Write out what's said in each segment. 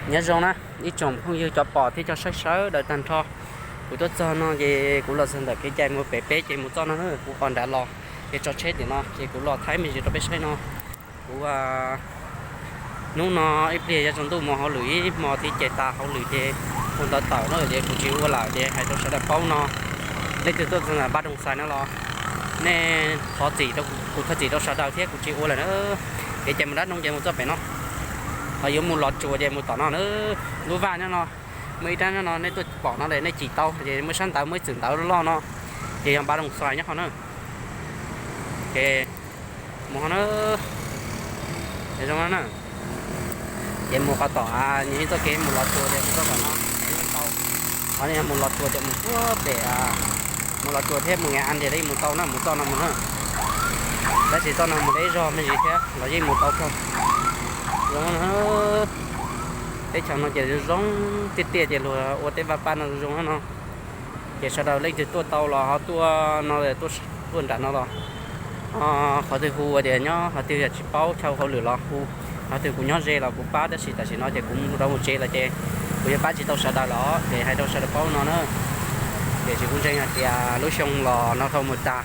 Nyob zoo na ib tsoom phooj ywg cov pom thiab cov saib sawv daws tag nrho. Kuv tuaj txog no ces kuv los txog ntawm kev cai mus pem peb ces mus txoj no na, kuv qhov nrad los ces tso tsheb tim no ces kuv los thaij me ntsis rau peb saib no. Kuv hnub no ib pliag yog tsaus ntuj mus hauj lwm ib hmo thiab ces tas hauj lwm ces ua ntawv tawm na ces kuv tsis ua lawm ces hais rau sawv daws paub no. Leej twg tuaj txog npaj rooj xais no los nej thov txim rau kuv, thov txim rau sawv daws thiab kuv tsis ua lawm na. Kev cai mus dab noog ces mus txoj pem no, ho yuav mus Los Tsuas ces mus tom no na. Lub vaj nyob no, muaj ib rab nyob no nej tuaj pom no nej cim tau ces muaj sab ntawv muaj ib txwm ntawv loj no ces yog npaj rooj xais nyob qhov na. Ces mus qhov na, zoo na. Ces mus qhov tom, nws ib txoj kev mus Los Tsuas ces mus txoj tom no, tau. Ho yog mus Los Tsuas ces mus puag pem, mus Los Tsuas thiab mus Nghệ An ces yeej mus tau na, mus txoj no mus na. Tab sis txoj no mus deb zog me ntsis thiab los yeej mus tau kawg. Zoo na, teb chaws no ces zoo tiaj tiaj ces luag ua tej vaj paj no zoo no. Ces sawv daws leej twg tuaj tau los ho tuaj no, tuaj nram no los, qhov twg hu tias nyob qhov twg yog tsis paub chaw hauj lwm los hu, qhov twg kuv nyob ze los kuv pab tab sis tam sim no ces kuv rov mus tsev lawm ces kuv yuav pab tsis tau sawv daws lawm ces hais rau sawv daws paub no na. Tiam sis kuv ntseeg hais tias lub xyoo los no dhau mus tag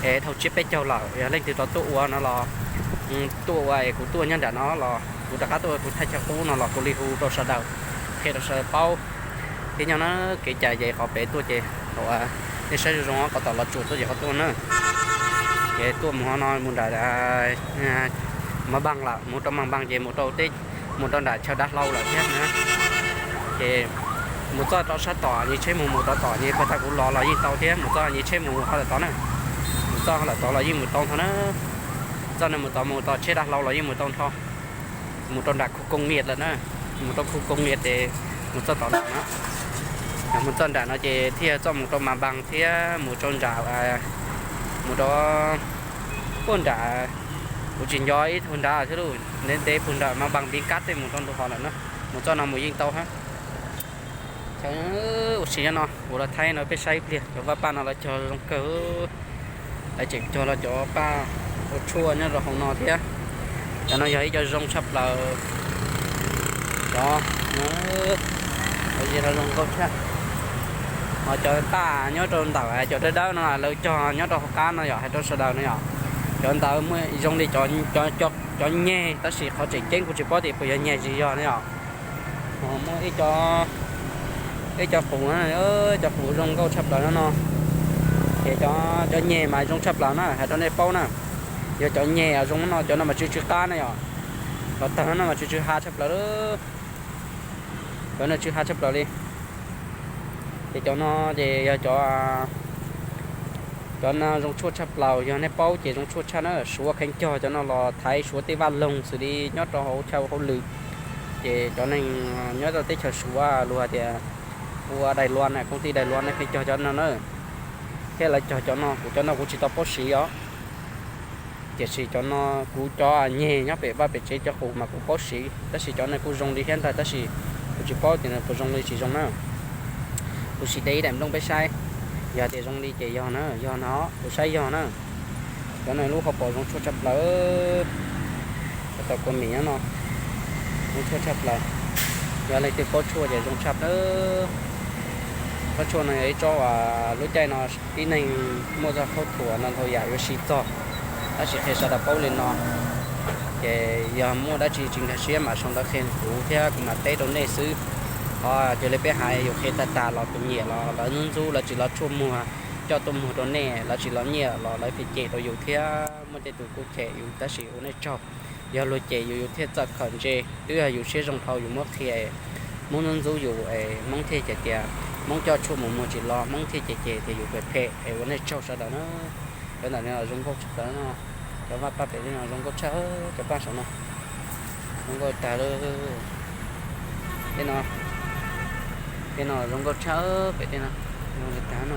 es dhau tsiab peb caug lawm, yog leej twg rov tuaj ua no los tuaj ua es kuv tuaj nyob nram no los kuv rov qab tuaj ua kuv thaj chaw qub no los kuv li hu rau sawv daws, qhia rau sawv daws paub. Thiab nyob na, kev cai ces qhov pem tuaj ces nej saib zoo zoo qhov tom Los Tsuas tuaj ces qhov tuaj na. Ces tuaj mus ho no mus nram Maj Npaj lawm, mus rau Maj Npaj ces mus rau teb, mus rau nram chaw dav hlau lawm thiab na. Ces mus txoj rau sab tom nyias tsheb mus, mus rau tom nyias pag tag kuv los los yeej tau thiab, mus txoj nyias tsheb mus ho lawm tod na. Mus txoj ho lawm tod los yeej mus tau nrho na. Txoj no mus tod mus tom tsheb dav hlau los yeej mus tau nrho. Mus rau nram khu công nghiệp lawm na, mus rau khu công nghiệp ces mus txoj tom nram no. Yog mus txoj nram no ces thiaj txoj mus rau Maj Npaj thiab mus rau nram, mus rau puag nram, kuv tsis nco ib tug nrad thiab lauj, ntev ntev puag nram Maj Npaj Npiv Kab tej mus rau ntu hov lawm na. Mus txoj no mus yeej tau hab. Ua si nyob no kuv los thaij no peb saib ib pliag, cov vaj paj no lawv cog zoo kawg. Lawv tseem cog los cov paj ua tshuaj nyob rau hauv no thiab. Cov no yog ib co zoo tshaj plaws. Cov no, lawv zoo nkauj tshaj. Ho cov paj nyob rau ntawm cov dawb dawb no lawv cog nyob rau hauv qab no yom, hais rau sawv daws no yom. Cov ntawd muaj zoo li cov nyeg tab sis qhov tseem ceeb kuv tsis paub tias puas yog nyeg tsis yog no yom. Ho muaj ib co qus, cov qus zoo nkauj tshaj plaws no no. Ces cov nyeg mas zoo tshaj plaws na, hais rau nej paub na. Yog cov nyeg zoo no, cov no mas tsw tsw qab na yom. Cov tawg no mas tsw tsw ha tshaj plaws. Cov no tsw ha tshaj plaws li. Ces cov no ces yog cov, cov no zoo tshuaj tshaj plaws, yog nej paub ces zoo tshuaj tshaj na. Suav kheev cog cov no los thaiv Suav tej vaj loog xws li nyob rau hauv chaw hauj lwm. Ces cov neeg nyob rau teb chaws Suav luag tias ua Đài Loan na, công ty Đài Loan na kheev cog cov no na. Thiab lawv cog cov no, kuv cov no kuv tsis tau paub siv os. Tiam sis cov no kuv cov nyeg nyob pem vaj pem tsev cov qus mas kuv paub siv, tab sis cov no kuj zoo li thiab ntag, tab sis kuv tsis paub tias nws puas zoo li tsis zoo na. Kuv sim teb ib daim nplooj peb saib, yog tias zoo li ces yog na, yog no, kuv saib yog na. Cov no lub hauv paus zoo tshuaj tshaj plaws. Tau kua mis no, zoo tshuaj tshaj plaws. Yog leej twg paub tshuaj ces zoo tshaj plaws. Tsob tshuaj no yog ib tsob uas lub caij no tib neeg muaj txoj khaub thuas no dhau yam yuav siv txog, tab sis qhia sawv daws paub li no. Ces yog muaj dab tsi tsis nkag siab mam sau ntawv qhia kuv thiab kuv mam teb rau nej xwb. Ho cia li peb hais yus qhia tag tag los tus nyiam los lawv ntxub ntxub, lawv tsis los tshuaj muag coj tuaj muag rau nej, lawv tsis los nyiaj los lawv phem cem rau yus thiab muaj tej tus kuj cem yus, tab sis ua nej tsaug. Yog luag cem yus yus thiaj txawj khaws ntse, twb yog yus siab zoo dhau yus muab qhia, Hmoob ntxub ntxub yus es Hmoob thiaj cem tias, Hmoob coj tshuaj mus muag tsis los Hmoob thiaj cem cem tias yus phem phem es ua nej tsaug sawv daws na. Cov ntawm no zoo nkauj tshaj plaws no, cov vaj paj pem no zoo nkauj tshaj, cov paj saum no zoo nkauj tag li. Tej no, tej no zoo nkauj tshaj, pem tej no zoo li tag no.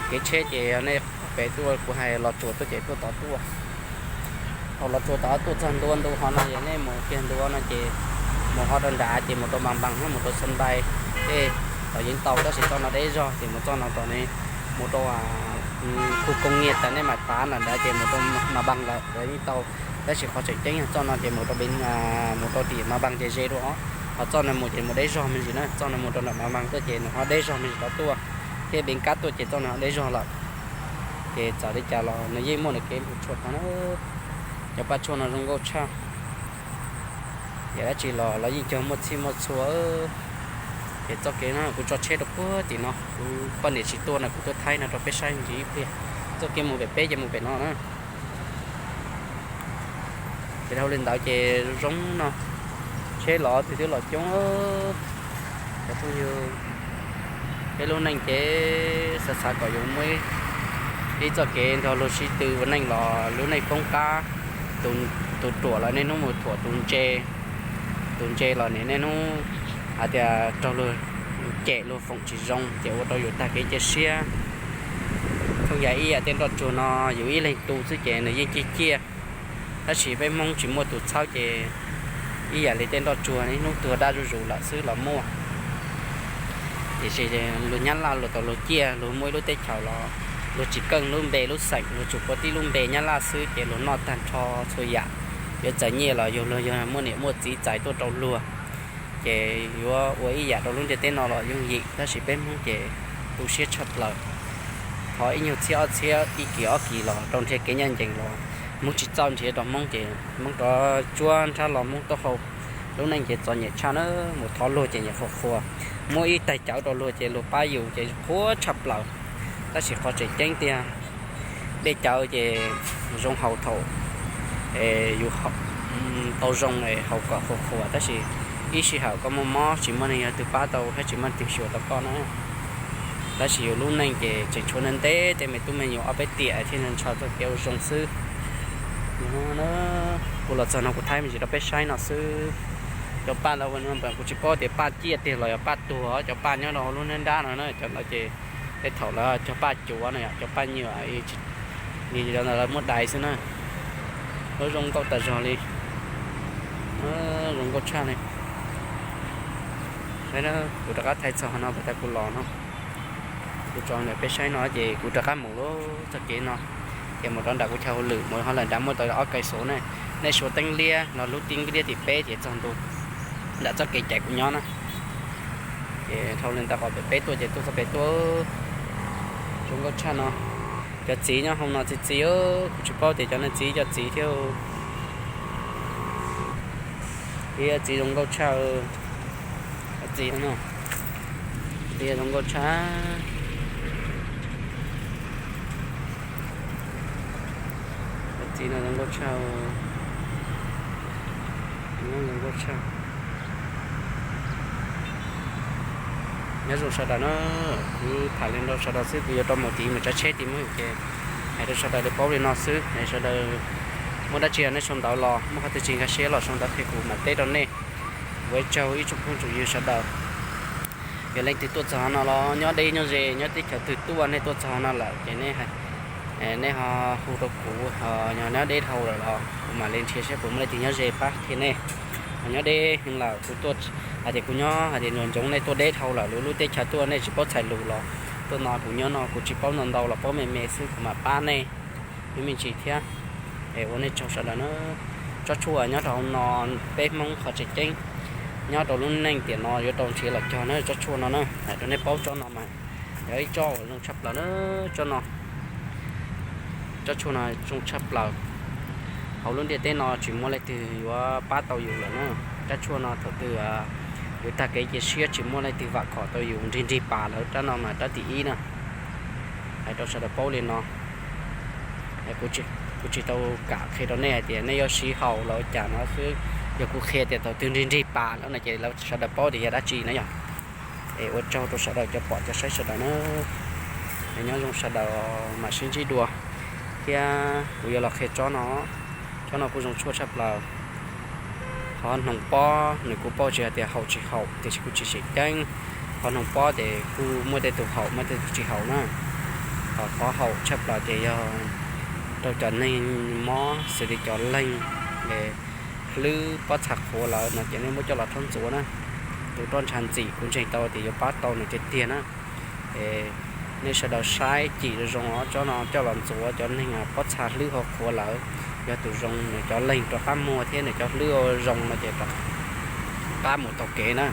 Kev tsheb ces yog nej pem tuaj kuv hais Los Tsuas tuaj ces tuaj tod tuaj. Thaum Los Tsuas tod tuaj txog ntua ntu hov no ces nej mus kiag ntua no ces mus ho rau nrad ces mus rau Mas Npas, mus rau Xas Npais, tej tod yeej tau, tab sis txoj no deb zog ces mus txoj no tom ne, mus rau khu công nghiệp tas nej mam tav nram nrad ces mus rau Mas Npas lawm, yeej tau. Tab sis qhov tseem ceeb yog txoj no ces mus rau, mus rau tim Mas Npas ces ze dua os. Ho txoj no mus ces mus deb zog me ntsis na, txoj no mus rau nram Mas Npas tuaj ces nws ho deb zog me ntsis rov tuaj, thiab Npas Kab tuaj ces txoj no ho deb zog lawm. Ces txawm li cas los nws yeej muaj nws kev mus tshuaj tag na. Cov paj tshuaj no zoo nkauj tshaj. Yam dab tsi los los yeej cog muaj txhij muaj txhua. Ces txoj kev no kuv tso tsheb rau puag tim no, kuv poj niam tsis tuaj no kuv tuaj thaij no rau peb saib ntsis ib pliag. Txoj kev mus pem peb ces mus pem no na. Ces dhau li ntawd ces zoo no, tsheb los twb twb los coob. Cov phooj ywg, peb lub neej ces xav xav kom yuav muaj ib txoj kev nrog luag sib tw ua neej los lub neej poob qab. Tus ruam los niaj hnub mus thuam tus ntse, tus ntse los niaj hnub hais tias raug luag cem luag foom tsis zoo ces ua rau yus tag kev cia siab. Thooj yam ib yam tej nroj tsuag no yus ib leeg tu xwb ces nws yeej ciaj ciaj, tab sis peb Hmoob tsis muaj tus txhawb ces ib yam li tej nroj tsuag niaj hnub tuag dab zuj zus lawm xwb los muaj. Tiam sis luag Nyab Laj luag tau luag ciaj luag muaj ib lub teb chaws los luag tsis keej lub npe lub xeem, luag tsuas ua tib lub npe Nyab Laj xwb ces luag noj tag nrho txhua yam. Yuav txais nyiaj los yog luag yog muaj niam muaj txiv txais tuaj rau luag, ces yuav ua ib yam rau lub ntiaj teb no los yooj yim, tab sis peb Hmoob ces tu siab tshaj plaws. Thov ib nyuag txhiab ob txhiab ib kis ob kis los rau nrhiav kev ncaj ncees los Hmoob tsis txawj nrhiav rau Hmoob ces Hmoob rov tsuab nrhab los Hmoob taub hau. Lub neej ces txom nyem tshaj na, mus thov luag ces nyuam qhuav qhuas, muab ib tais cawv rau luag ces luag pab yus ces qhuav tshaj plaws. Tab sis qhov tseem ceeb tiag, dej cawv ces zoo haus thaum yus tau zoo haus kom qhuav qhuas, tab sis ib sij hawm koj muaj mob tsis muaj neeg yog twg pab tau thiab tsis muaj twg xyuas tau koj na. Tab sis yus lub neej ces tseem tshuav ntev ntev tej me tub me nyuam ob peb tiam thiaj ntshaw txoj kev ua zoo xwb. Kuv los txog no kuv thaij me ntsis rau peb saib no xwb. Cov paj lawv ua no kuv tsis paub tias paj ciaj tiag los yog paj tuag, cov paj nyob rau hauv lub nruab nrab no na, cov ntawd ces tej thaum lawv cog paj cuav na, cov paj nyuam li cov ntawd lawv muab dai xwb na. Lawv zoo nkauj tas zog li, zoo nkauj tshaj li. Saib na, kuv rov qab thaij txog no pas tas kuv los no, kuv tso ntawm peb saib no ces kuv rov qab mus lub txoj kev no, ces mus rau nram kuv chaw hauj lwm mus ho lawm nram muaj tau ob kais xov ne. Nej suav teeb liab los lub teeb liab tim peb ces txog ntua nram txoj kev cai kuv nyob na. Ces dhau li ntawd qhov pem peb tuaj ces tuaj txoj pem tuaj, zoo nkauj tshaj no. Cov txiv nyob hauv no txiv txiv, kuv tsis paub tias cov no txiv cov txiv thiab. Ib txiv zoo nkauj tshaj, txiv no, txiv zoo nkauj tshaj. Txiv no zoo nkauj tshaj, zoo nkauj tshaj. Nyob zoo sawv daws na, kuv tham li no rau sawv daws xwb, kuv yuav rov mus tid mus tsav tsheb tid mus ces hais rau sawv daws li paub li no xwb. Sawv daws muaj dab tsi nej sau ntawv los, muaj qhov twg tsis nkag siab los sau ntawv qhia kuv mam teb rau nej. Ua tsaug ib tsoom phooj tsoom ywg sawv daws. Yog leej twg tuaj txog no los nyob deb nyob ze, nyob teb chaws twg tuaj nej tuaj txog no lawm ces nej ho hu rau kuv, yog nyob deb dhau lawm los kuv mam li nrhiav saib puas muaj leej twg nyob ze pab qhia nej. Ho nyob deb heev lawm kuv tuaj hais tias kuv nyob hais tias nco ntsoov nej tuaj deb dhau lawm lub lub teb chaws tuaj nej tsis paub txhais lus los tuaj no kuv nyob no kuv tsis paub ntau ntau los paub me me xwb kuv mam pab nej me me ntsis thiab. Es ua nej tsaug sawv daws na. Tsob tshuaj nyob rau hauv no peb Hmoob qhov tseem ceeb nyob rau lub neej tiam no yuav tau nrhiav los cog na tsob tshuaj no na. Hais rau nej paub tsob no mas yog ib tsob uas zoo tshaj plaws na, tsob no, tsob tshuaj no zoo tshaj plaws. Hauv lub ntiaj teb no tsis muaj leej twg yuav pab tau yus lawm na. Rab tshuaj no thaum twg yus tag kev cia siab tsis muaj leej twg vam khom tau yus nrig nrig pas lawm, rab no mas rab tim ib na. Hais rau sawv daws paub li no. Kuv tsis tau kam qhia rau nej hais tias nej yuav siv haus los ua cas no xwb. Yog kuv qhia tias thaum twg nrig nrig pas lawm no ces sawv daws paub tias yog dab tsi na yog. Es ua tsaug rau sawv daws cov pom cov saib sawv daws na. Nyob zoo sawv daws mam sib ntsib dua. Thiab kuv yuav los qhia tsob no, tsob no kuj zoo tshuaj tshaj plaws. Qhov hnoos pob nws kuj paub tsis hais tias haum tsis haum tiam sis kuv tsis tseem ceeb. Qhov hnoos pob ces kuj muaj tej tus haum muaj tej tus tsis haum na. Ho qhov haum tshaj plaws ces yog rau cov neeg mob xws li cov leeg hlwb pob txha qhuav lawm no ces nej muab coj los rhaub ntxuav na. Tus roj ntsha ntxim kuv ntseeg tau tias yuav pab tau nws tiag tiag na. Es nej sawv daws saib cim zoo zoo tsob no coj los ntxuav cov neeg pob txha hlwb ho qhuav lawm. yog tus zoo nws cov leeg rov qab muag thiab nws cov hlwb zoo no ces rov qab mus taug kev na.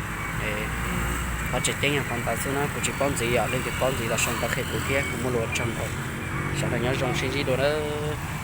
Qhov tseem ceeb yog qhov ntawd xwb na, kuv tsis paub ntxiv os, leej twg paub ntxiv los sau ntawv qhia kuv thiab. Kuv muaj lus ua tsaug ntau, sawv daws nyob zoo sib ntsib dua nawb.